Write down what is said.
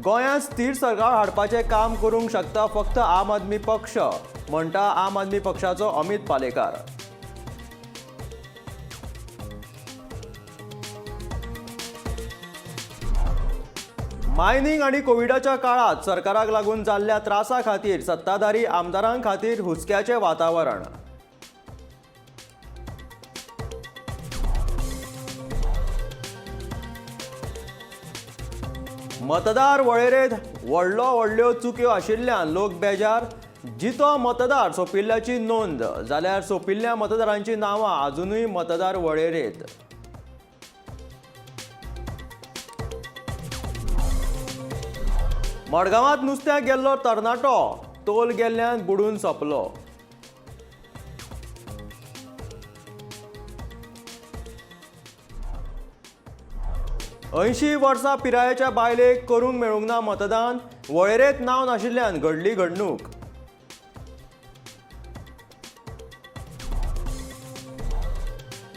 गोंयांत स्थिर सरकार हाडपाचें काम करूंक शकता फक्त आम आदमी पक्ष, म्हणटा आम आदमी पक्षाचो अमित पालेकार. मायनिंग आनी कोविडाच्या काळांत सरकाराक लागून जाल्ल्या त्रासा खातीर सत्ताधारी आमदारां खातीर हुस्क्याचें वातावरण. मतदार वळेरेंत व्हडलो व्हडल्यो चुक्यो आशिल्ल्यान लोक बेजार. जितो मतदार सोंपिल्ल्याची नोंद जाल्यार सोंपिल्ल्या मतदारांची नांवां आजुनूय मतदार वळेरेंत. मडगांवांत नुस्त्याक गेल्लो तरणाटो तोल गेल्ल्यान बुडून सोंपलो. 80 वर्सां पिरायेच्या बायलेक करूंक मेळूंक ना मतदान, वळेरेंत नांव नाशिल्ल्यान घडली घडणूक.